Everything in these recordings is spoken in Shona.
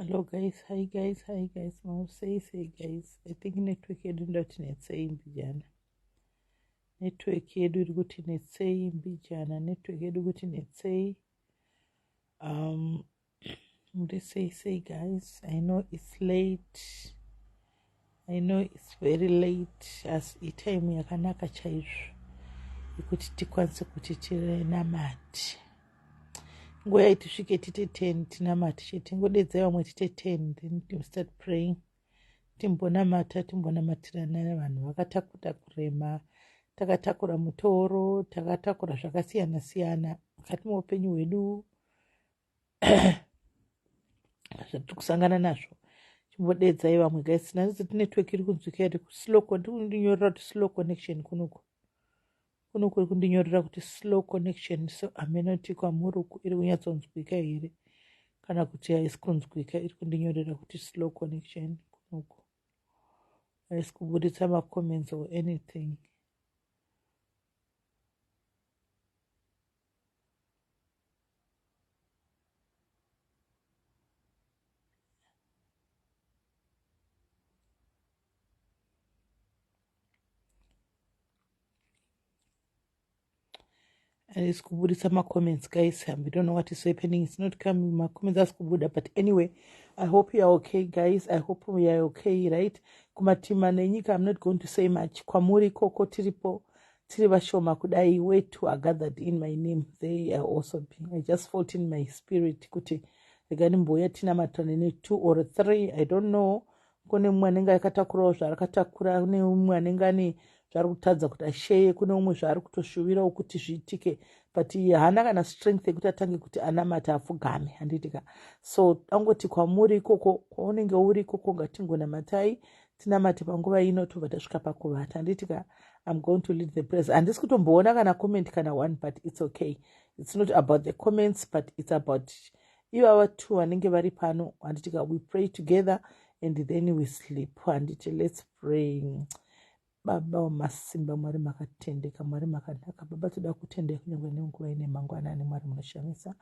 Hello guys, hi guys, hi guys. Mau sei sei guys. I think network yedu inoda kuti netsei mbijana. Network yedu iri kuti netsei mbijana. Network yedu kuti netsei. Muri sei sei guys. I know it's late. I know it's very late as itime yakanaka chaizvo yekuti tikwanise kuti tinamate. Nguva yaiti tisvike tite 10 tinamate chete. Tingodedzai vamwe tite 10 then we start praying. Timbonamata timbonamatirana vanhu vakatakura kurema takatakura mutoro takatakura zvakasiyana siyana mukati meupenyu hwedu zvatiri kusangana nazvo chimbodedzai vamwe guys nhasi network iri kunzwika here slow kundinyorera kuti slow connection kunoku kunoku iri kundinyorera kuti slow connection so amenoti kwamuri uku iri kunyatsonzwika here kana kuti haisi kunzwika iri kundinyorera kuti slow connection kunoku haisi kuburitsa macomments or anything. Haisi kuburitsa macomments guys. We don't know what is happening. It's not coming. Macomments asi kubuda, but anyway, I hope you are okay guys. I hope we are okay, right? Kumatima nenyika, I'm not going to say much. Kwamuri ikoko tiripo tiri vashoma kudai. Where two are gathered in my name, they are also being. I just felt in my spirit kuti rega ndimbouya tinamatirane ne two or three, I don't know. Kune mumwe anenge akatakurawo zvaakatakura, kune mumwe anenge ane zvaari kutadza kuti asheye, kune umwe zvaari kutoshuvirawo kuti zviitike, but haana kana strength yekuti atange kuti anamate apfugame, handitika? So angoti kwamuri ikoko, kwaunenge uri ikoko, ngatingonamatai tinamate panguva ino, tobva tasvika pakuvata, handitika? I'm going to lead the prayers. Handisi kutomboona kana comment kana one, but it's okay. It's not about the comments, but it's about ivava two vanenge vari pano, handitika? We pray together and then we sleep, handiti? Let's pray. Baba wamasimba, Mwari makatendeka, Mwari makanaka. Baba, toda kutendai kunyange nenguva ine mangwanani. Mwari munoshamisa.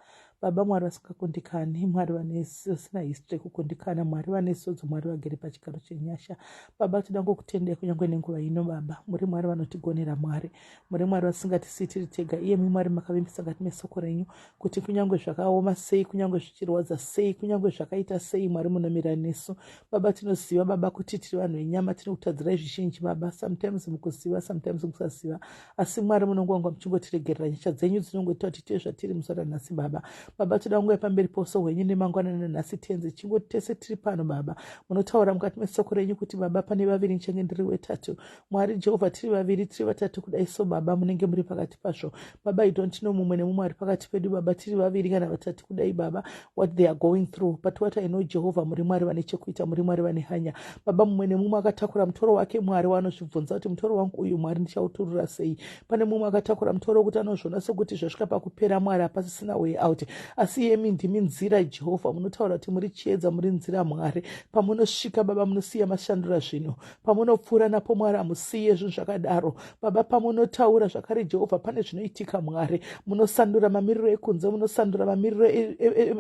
Baba, Mwari vasingakundikani, Mwari vasina history yekukundikana, Mwari vane sodzo, Mwari vagere pachigaro chenyasha. Baba, toda ngokutendai kunyange nenguva ino. Baba, muri Mwari vanotigonera. Mwari, muri Mwari vasingatisii tiri tega. Iyemi Mwari makavimbisa ngati nesoko renyu kuti kunyange zvakaoma sei, kunyange zvichirwadza sei, kunyange zvakaita sei, Mwari munomira nesu. Baba, tinoziva Baba kuti tiri vanhu venyama, tinokutadzirai zvizhinji Baba, sometimes mukuziva, sometimes mukusaziva, asi Mwari munongwangwa muchingotiregerera. Nyasha dzenyu dzinongoita kuti tiite zvatiri muzuva ranhasi Baba. Baba, toda nguva pamberi pouso hwenyu nemangwanani nanhasi Tenzi. Chingoti tese tiri pano Baba, munotaura mukati mesoko renyu kuti Baba, pane vaviri nichange ndiri wetatu. Mwari Jehovha, tiri vaviri, tiri vatatu kudai so Baba munenge muri pakati pazvo. Baba, I don't know mumwe nemumwe ari pakati pedu Baba, tiri vaviri kana vatatu kudai Baba, what they are going through, but what I know, Jehovha, muri Mwari vane chekuita, muri Mwari vane hanya. Baba, mumwe nemumwe akatakura mutoro wake Mwari waanozvibvunza kuti mutoro wangu uyu Mwari ndichauturura sei. Pane mumwe akatakura mutoro wekuti anozviona sekuti zvasvika pakupera Mwari, hapasisina way out, asi yemi ndimi nzira Jehovha. Munotaura kuti muri chiedza, muri nzira Mwari. Pamunosvika Baba munosiya mashandura zvinhu. Pamunopfuura napo Mwari hamusiye zvinhu zvakadaro Baba. Pamunotaura zvakare Jehovha, pane zvinoitika Mwari. Munosandura mamiriro ekunze, munosandura mamiriro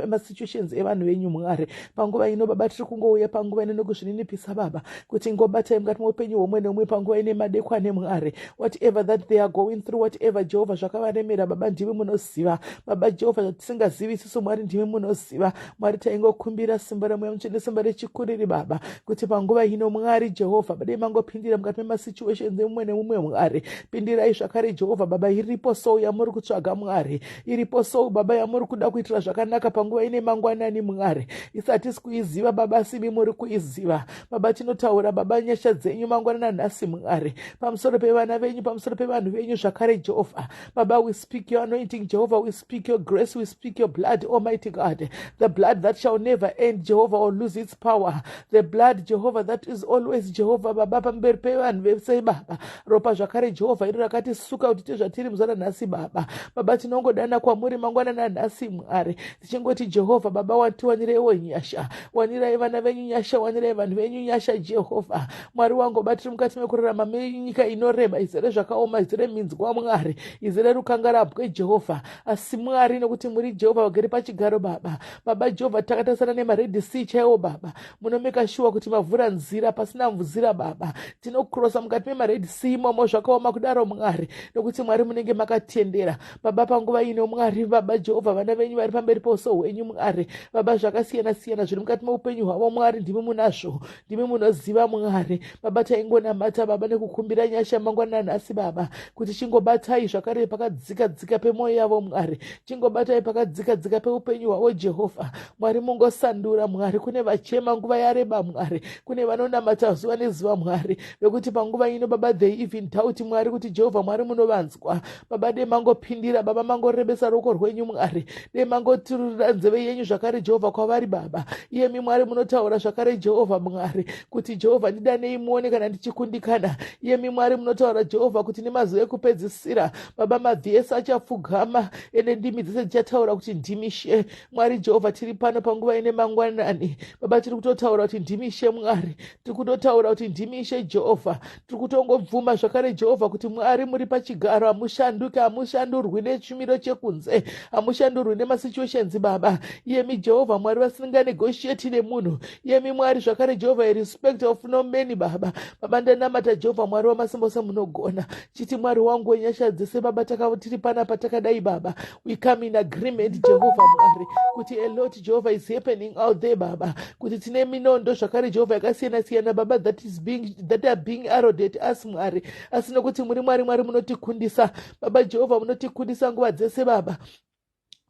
emasituations evanhu venyu Mwari. Panguva ino Baba, tiri kungouya panguva ino nekuzvininipisa Baba, kuti ngobatai mukati meupenyu hwomwe neumwe panguva ine madekwane Mwari. Whatever that they are going through, whatever Jehovha zvakavaremera Baba, ndimi munoziva. Baba Jehovha, zvatisingazivi isusu Mwari, ndimi munoziva. Mwari, taingokumbira simba raMweya Mutsvene, simba rechikuriri Baba, kuti panguva ino Mwari Jehovha badai mangopindira mukati memasituations emumwe nemumwe Mwari. Pindirai zvakare Jehovha Baba, iripo sou yamuri kutsvaga Mwari, iripo sou Baba yamuri kuda kuitira zvakanaka panguva ine mangwanani Mwari. Isu hatisi kuiziva Baba, asi imi muri kuiziva Baba. Tinotaura Baba nyasha dzenyu mangwanana nhasi Mwari, pamusoro pevana venyu, pamusoro pevanhu venyu zvakare Jehovha Baba. We speak your anointing, Jehovah. We speak your grace. We speak your blood, Almighty God, the blood that shall never end, Jehovah, or lose its power, the blood, Jehovah, that is always, Jehovah Baba, pamberi pevanhu vese Baba. Ropa zvakare Jehovha iro rakatisuka kuti tiite zvatiri muzuva ranhasi Baba. Baba, tinongodana kwamuri mangwanana nhasi Mwari, tichingoti Jehovha Baba, watiwanireiwo nyasha, wanirai vana venyu nyasha, wanirai vanhu venyu nyasha Jehovha Mwari wangu. Batiri mukati mekurarama. kurarama menyika inorema, izere zvakaoma, izere minzwa Mwari, izere rukangarabwe Jehovha. Asi Mwari, nokuti muri Jehovha vagere pachigaro Baba, Baba Jehovha, takatarisana nemaRed Sea chaiwo Baba, munomeka shuwa kuti mavhura nzira pasina nzira Baba. Tinokrosa mukati memaRed Sea imomo, zvakaoma kudaro Mwari, nokuti Mwari munenge makatendera Baba. Panguva ino Mwari, Baba Jehovha, vana venyu vari pamberi pouso hwenyu Mwari. Baba, zvakasiyana siyana zviri mukati meupenyu hwavo Mwari, ndimi munazvo, ndimi munoziva Mwari. Baba, taingonamata Baba nekukumbira nyasha mangwanani nhasi Baba, kuti chingobatai zvakare pakadzika dzika pemwoyo yavo Mwari, chingobatai pakadzika dzika peupenyu hwavo Jehovha Mwari, mungosandura Mwari. Kune vachema nguva yareba Mwari, kune vanonamata zuva nezuva Mwari, vekuti panguva ino Baba, they even doubt Mwari kuti Jehovha Mwari munovanzwa Baba. De mangopindira Baba, mangorebesa ruoko rwenyu Mwari, de mangotururira nzeve yenyu zvakare Jehovha kwavari Baba. Iyemi Mwari munotaura zvakare Jehovha Mwari kuti, "Jehovha, ndidanei muone kana ndichikundikana." Iyemi Mwari munotaura Jehovha kuti nemazuva ekupedzisira Baba, mabvi ese achapfugama ende ndimi dzese dzichataura kuti ndimi She Mwari. Jehovha, tiri pano panguva ine mangwanani Baba, tiri kutotaura kuti ndimi She Mwari, tiri kutotaura kuti ndimi Ishe Jehovha. Tiri kutongobvuma zvakare Jehovha kuti Mwari muri pachigaro, hamushanduki, hamushandurwi nechimiro chekunze, hamushandurwi nemasituations Baba. Iyemi Jehovha Mwari vasinganegotiate nemunhu, iyemi Mwari zvakare Jehovha, a respect of no man Baba. Baba, ndanamata Jehovha Mwari wamasimba, munogona chiti Mwari wangu wenyasha dzese Baba, tiri panapa takadai Baba. We come in agreement Jehovha Mwari kuti a lot Jehovha is happening out there Baba, kuti tine minondo zvakare Jehovha yakasiyana siyana Baba that are being arrowed at us Mwari. Asi nokuti muri Mwari, Mwari munotikundisa Baba Jehovha, munotikundisa nguva dzese Baba.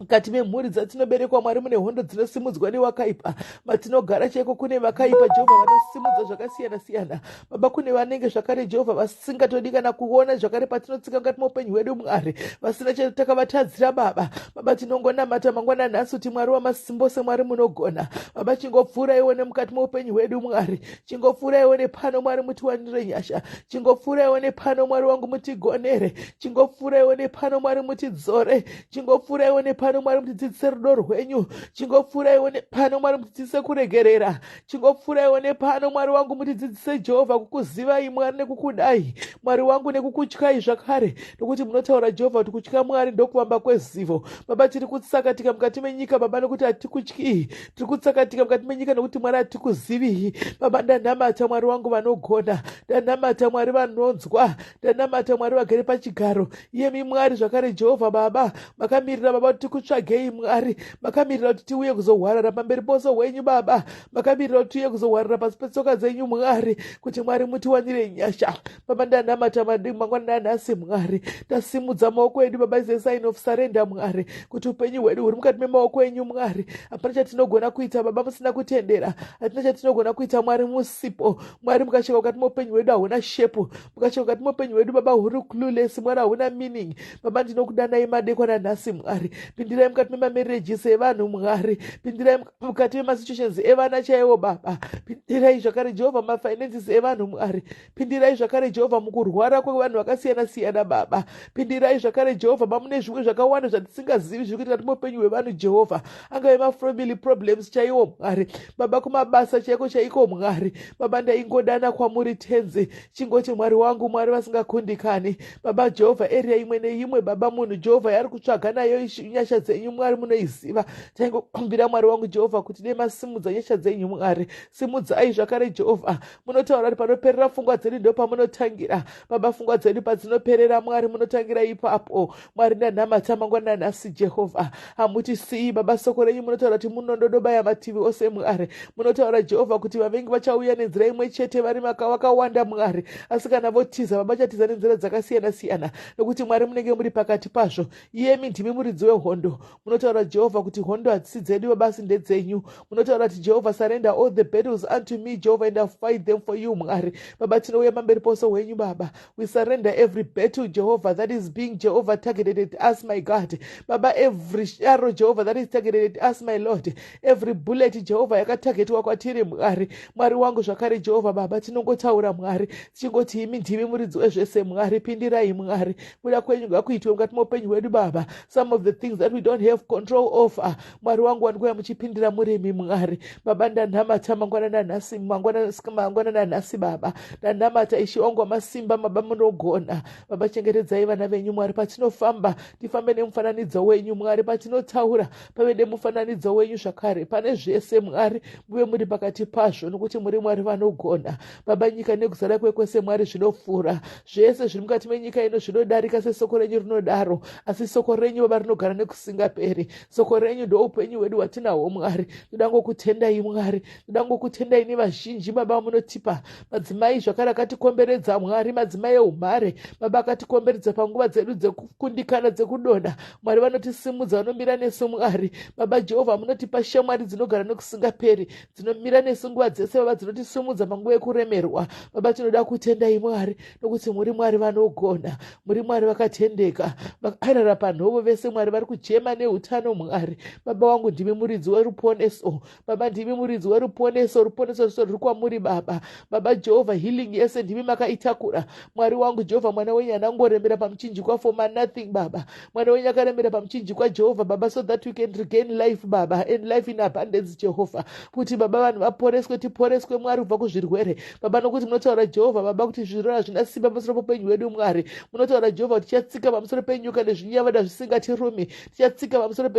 Mukati memhuri dzatinoberekwa Mwari, mune hondo dzinosimudzwa newakaipa. Matinogara chaiko kune vakaipa Jehovha, vanosimudza zvakasiyana siyana Baba. Kune vanenge zvakare Jehovha vasingatodi kana kuona zvakare patinotsika mukati meupenyu hwedu Mwari, vasina chatakavatadzira Baba. Baba, tinongonamata mangwana nhasi kuti Mwari wamasimbose, Mwari munogona Baba, chingopfuuraiwo nemukati meupenyu hwedu Mwari, chingopfuuraiwo nepano Mwari, mutiwanire nyasha. Chingopfuuraiwo nepano Mwari wangu, mutigonere. Chingopfuuraiwo nepano Mwari, mutidzore. Chingopfuuraiwo nepano Mwari, mutidzidzise rudo rwenyu. Chingopfuuraiwo nepano Mwari, mutidzidzise kuregerera. Chingopfuuraiwo nepano Mwari wangu, mutidzidzise Jehovha kukuzivai Mwari, nekukudai Mwari wangu, nekukutyai zvakare, nokuti munotaura Jehovha kuti kutya Mwari ndokuvamba kwezivo. Baba, tiri kutsakatika mukati menyika Baba nekuti hatikutyii, tiri kutsakatika mukati menyika nekuti Mwari hatikuzivii Baba. Ndanamata Mwari wangu vanogona, ndanamata Mwari vanonzwa, ndanamata Mwari vagere pachigaro, iyemi Mwari zvakare Jehovha Baba, makamirira Baba kuti tikutsvagei Mwari, makamirira kuti tiuye kuzohwarara pamberi pose hwenyu Baba, makamirira kuti tiuye kuzohwarara pasi petsoka dzenyu Mwari, kuti Mwari mutiwanire nyasha Baba. Ndanamata mangwanani anhasi Mwari, tasimudza maoko edu Baba is a sign of surrender Mwari, kuti upenyu hwedu huri mukati memaoko enyu Mwari. Hapana chatinogona kuita Baba musina kutendera, hatina chatinogona kuita Mwari musipo. Mwari, mukasheka mukati meupenyu hwedu hauna shape, mukasheka mukati meupenyu hwedu Baba huri clueless Mwari, hauna meaning Baba. Ndinokudanai madekwana nhasi Mwari, pindirai mukati memamarriages evanhu Mwari, pindirai mukati memasituations evana chaiwo Baba, pindirai zvakare Jehovha mafinances evanhu Mwari, pindirai zvakare Jehovha mukurwara kwevanhu vakasiyana siyana Baba, pindirai zvakare Jehovha mamune zvimwe zvakawanda zvatisingazivi zviri kuitika mukati meupenyu hwevanhu Jehovha, angave mafamily problems chaiwo Mwari Baba, kumabasa chaiko chaiko Mwari. Baba, ndaingodana kwamuri Tenzi, chingoti Mwari wangu, Mwari vasingakundikani Baba Jehovha, area imwe neimwe Baba munhu Jehovha yaari kutsvaga nayo nyasha dzenyu Mwari munoiziva. Taingokumbira Mwari wangu Jehovha kuti nemasimudza nyasha dzenyu Mwari, simudzai zvakare Jehovha. Munotaura kuti panoperera pfungwa dzedu ndo pamunotangira Baba. Pfungwa dzedu padzinoperera Mwari, munotangira ipapo Mwari. Ndanamata mangwana nhasi Jehovha, hamutisii Baba. Soko renyu munotaura kuti munondodobaya mativi ose Mwari. Munotaura Jehovha kuti vavengi vachauya nenzira imwe chete vari vakawanda Mwari, asi kana votiza Baba, vachatiza nenzira dzakasiyana siyana, nokuti Mwari munenge muri pakati pazvo. Iyemi ndimi muridzi wehondo. Munotaura Jehovha kuti hondo hadzisi dzedu Baba, asi ndedzenyu. Munotaura kuti Jehovha, "Surrender all the battles unto me Jehovha, and I'll fight them for you." Mwari Baba, tinouya pamberi pose hwenyu Baba. We surrender every battle Jehovah that is being Jehovah targeted at us, my God. Baba, every arrow Jehovah that is targeted at us, my Lord, every bullet Jehovah yakatargetwa kwatiri Mwari, Mwari wangu zvakare Jehovha Baba, tinongotaura Mwari tichingoti imi ndimi muridzi wezvese Mwari, pindirai Mwari, kuda kwenyu ngakuitwe mukati meupenyu hwedu Baba. Some of the things that that we don't have control over. Mwari wangu, wanikuya muchipindira murimi Mwari. Baba, ndanamata mangwanani anhasi, mangwanani anhasi Baba, ndanamata, Ishe wangu wamasimba. Baba, munogona. Baba, chengetedzai vana venyu Mwari. Patinofamba, tifambe nemufananidzo wenyu Mwari. Patinotaura, pave nemufananidzo wenyu zvakare. Pane zvese Mwari, muve muri pakati pazvo, nokuti muri Mwari vanogona. Baba, nyika nekuzara kwekwese Mwari zvinopfuura. Zvese zviri mukati menyika ino zvinodarika, sesoko renyu rinodaro, asi soko renyu Baba rinogara nekusingaperi. Soko renyu ndoupenyu hwedu hwatinahwo Mwari. Toda ngokutendai Mwari, toda ngokutendai nevazhinji Baba munotipa madzimai zvakare akatikomberedza Mwari, madzimai eumhare Baba akatikomberedza panguva dzedu dzekukundikana, dzekudonha. Mwari vanotisimudza, vanomira nesu Mwari. Baba Jehovha, munotipa shamwari dzinogara nekusingaperi, dzinomira nesu nguva dzese Baba, dzinotisimudza panguva yekuremerwa. Baba, tinoda kutendai Mwari, nokuti muri Mwari vanogona, muri Mwari vakatendeka. Vakarara panhovo vese Mwari, vari kuchema neutano Mwari. Baba wangu, ndimi muridzi weruponeso. Baba, ndimi muridzi weruponeso. Ruponeso rwese ruri kwamuri Baba. Baba Jehovha, healing yese ndimi makaitakura. Mwari wangu Jehovha, mwana wenyu anangoremera pamuchinjikwa for nothing Baba. Mwana wenyu akaremera pamuchinjikwa Jehovha Baba, so that we can regain life Baba, and life in abundance Jehovha, kuti Baba vanhu vaporeswe, tiporeswe Mwari kubva kuzvirwere Baba, nokuti munotaura Jehovha Baba kuti zvirwere hazvina simba pamusoro poupenyu hwedu Mwari. Munotaura Jehovha kuti tichatsika pamusoro penyuka nezvinyavada zvisingatirumi. Tichatsika pamusoro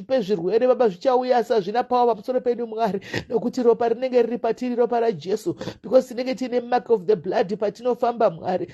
pezvirwere Baba, zvichauya asi hazvina power pamusoro pedu Mwari, nokuti ropa rinenge riri patiri, ropa raJesu, because tinenge tiine mark of the blood patinofamba Mwari.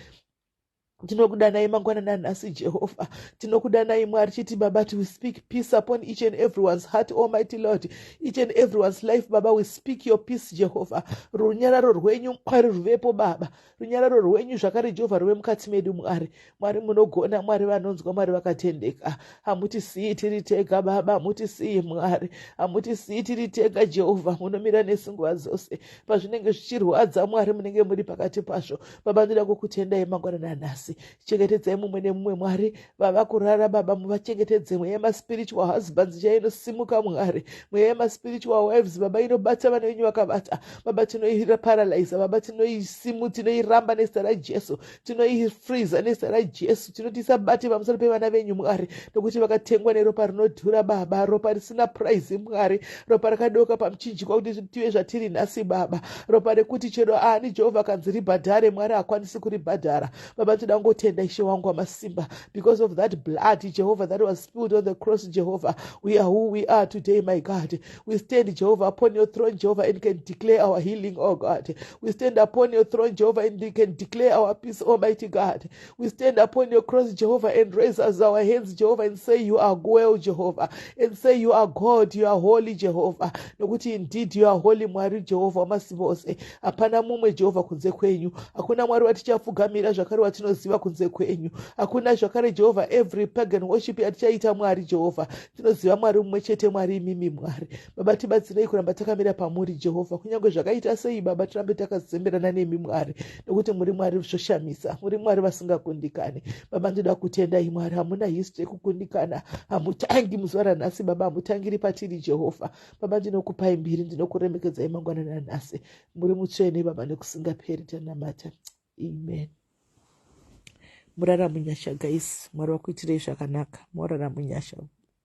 Tinokudanai mangwanani anhasi Jehovha, tinokudanai Mwari, chiti Baba, we speak peace upon each and everyone's heart, Almighty Lord, each and everyone's life. Baba, we speak your peace, Jehovha. Runyararo rwenyu Mwari ruvepo Baba. Runyararo rwenyu zvakare Jehovha ruve mukati medu Mwari. Mwari munogona, Mwari vanonzwa, Mwari vakatendeka. Hamutisii tiri tega Baba, hamutisii Mwari, hamutisii tiri tega Jehovha. Munomira nesu nguva dzose. Pazvinenge zvichirwadza Mwari, munenge muri pakati pazvo. Baba, ndoda kukutendai mangwanani anhasi. Chengetedzai mumwe nemumwe Mwari. Vava kurara Baba, muvachengetedze. Mweya yemaspiritual husbands chainosimuka Mwari, mweya yemaspiritual wives Baba inobata vana venyu vakabata Baba, tinoiparalyza Baba, tinoisimu, tinoiramba nezita raJesu, tinoifreeza nezita raJesu. Tinoti isabate pamusoro pevana venyu Mwari, nokuti vakatengwa neropa rinodhura Baba, ropa risina price Mwari, ropa rakadoka pamuchinjikwa kuti tive zvatiri nhasi Baba, ropa rekuti chero ani Jehovha kanzi ribhadhare Mwari, hakwanisi kuribhadhara Baba. Toda ngotenda, Ishe wangu wamasimba, because of that blood Jehovah that was spilled on the cross, Jehovah, we are who we are today, my God. We stand, Jehovah, upon your throne, Jehovah, and can declare our healing, oh God. We stand upon your throne, Jehovah, and we can declare our peace, Almighty God. We stand upon your cross, Jehovah, and raise us our hands, Jehovah, and say you are well, Jehovah, and say you are God, you are holy, Jehovah, nokuti indeed you are holy. Mwari Jehovha wamasimba ose, hapana mumwe Jehovha kunze kwenyu. Hakuna Mwari watichapfugamira zvakare watinoziva kunze kwenyu. Hakuna zvakare Jehovha every pagan worship yatichaita. Mwari Jehovha, tinoziva Mwari mumwe chete, Mwari imimi. Mwari Baba, tibatsirei kuramba takamira pamuri Jehovha, kunyange zvakaita sei Baba, tirambe takazemberana nemi Mwari, nokuti muri Mwari zvoshamisa, muri Mwari vasingakundikani. Baba, ndoda kutendai Mwari, hamuna history yekukundikana, hamutangi muzuva ranhasi Baba, hamutangiri patiri Jehovha. Baba, ndinokupai mbiri, ndinokuremekedzai mangwanani anhasi. Muri mutsvene Baba, nekusingaperi. Tanamata, amen. Murara munyasha guys. Mwari vakuitirei zvakanaka. Morara munyasha.